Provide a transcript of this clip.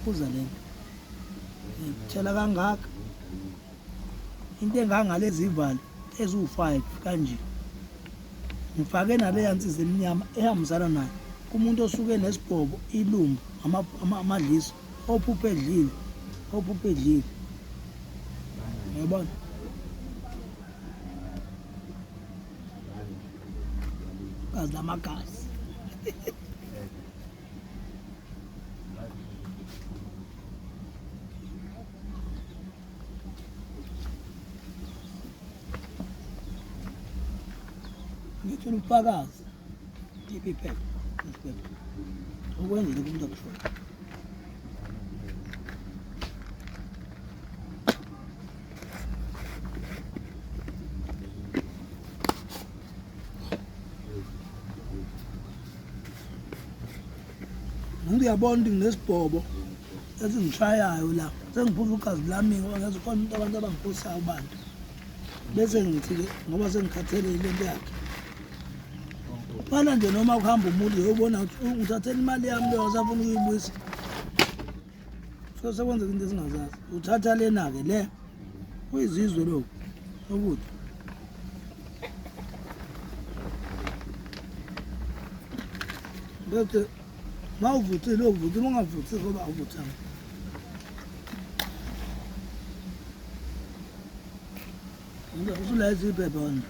Phuza lento. Thela kangaka. Into engangalezi ivalo eziwu-5 kanje. Ngifake naleya nsizi emnyama ehambisana nayo. Kumuntu osuke nesibhobo, ilumbu, amadliso, ophupha edlile, ophupha edlile. Uyabona? Gazi lamagazi. Ngithula ubufakazi. Iphi iphepha? Iphepha. Okwenzile kumuntu akushoyo. Umuntu uyabona ukuthi nginesibhobo esingishayayo la sengiphuza ugazi lami ngoba ngeze khona umuntu abantu abangiphusayo abantu bese ngithi-ke ngoba sengikhathele ile nto yakhe fana nje noma kuhamba umuntu uyobona ukuthi ngithathela imali yami leyo ngisafuna ukuyibuyisa so sekwenzeka into esingazazi uthatha lena-ke le uyizizwe lokhu ukuthi bese mawuvuthile uvuthile ungavuthile ngoba awuvuthanga usulayisa iphepha wena.